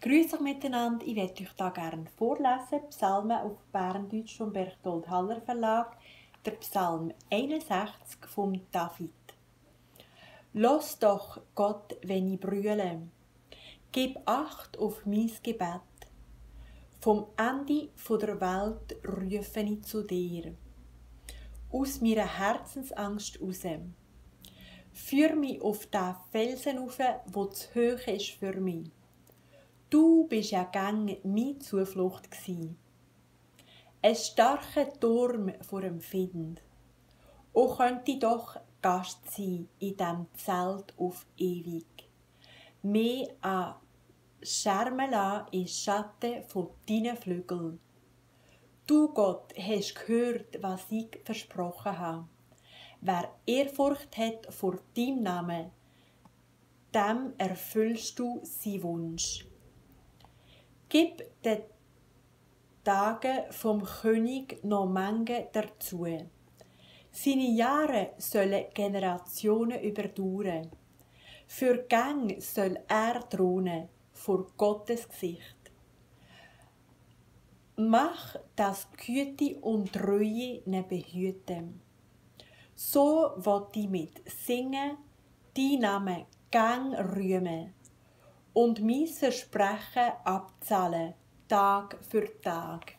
Grüß euch miteinander, ich werde euch da gerne vorlesen, Psalmen auf Berndeutsch vom Berchtold Haller Verlag, der Psalm 61 vom David. Los doch, Gott, wenn ich brülle, gib Acht auf mein Gebet. Vom Ende der Welt rufe ich zu dir, aus meiner Herzensangst raus. Führ mich auf den Felsen rauf, wo zu hoch ist für mich. Du bist ja gang meine Zuflucht gsi. Ein starker Turm vor dem Find. O könnte ich doch Gast sein in dem Zelt auf ewig. Mehr an Schermela in Schatten von deinen Flügeln. Du Gott hast gehört, was ich versprochen habe. Wer Ehrfurcht hat vor deinem Namen, dem erfüllst du seinen Wunsch. Gib den Tagen vom König noch Menge dazu. Seine Jahre sollen Generationen überdauern. Für Gang soll er thronen vor Gottes Gesicht. Mach, dass Güte und Treue ihn behüten. So will ich mit Singen deinen Namen gang rühmen und mein Versprechen abzahlen, Tag für Tag.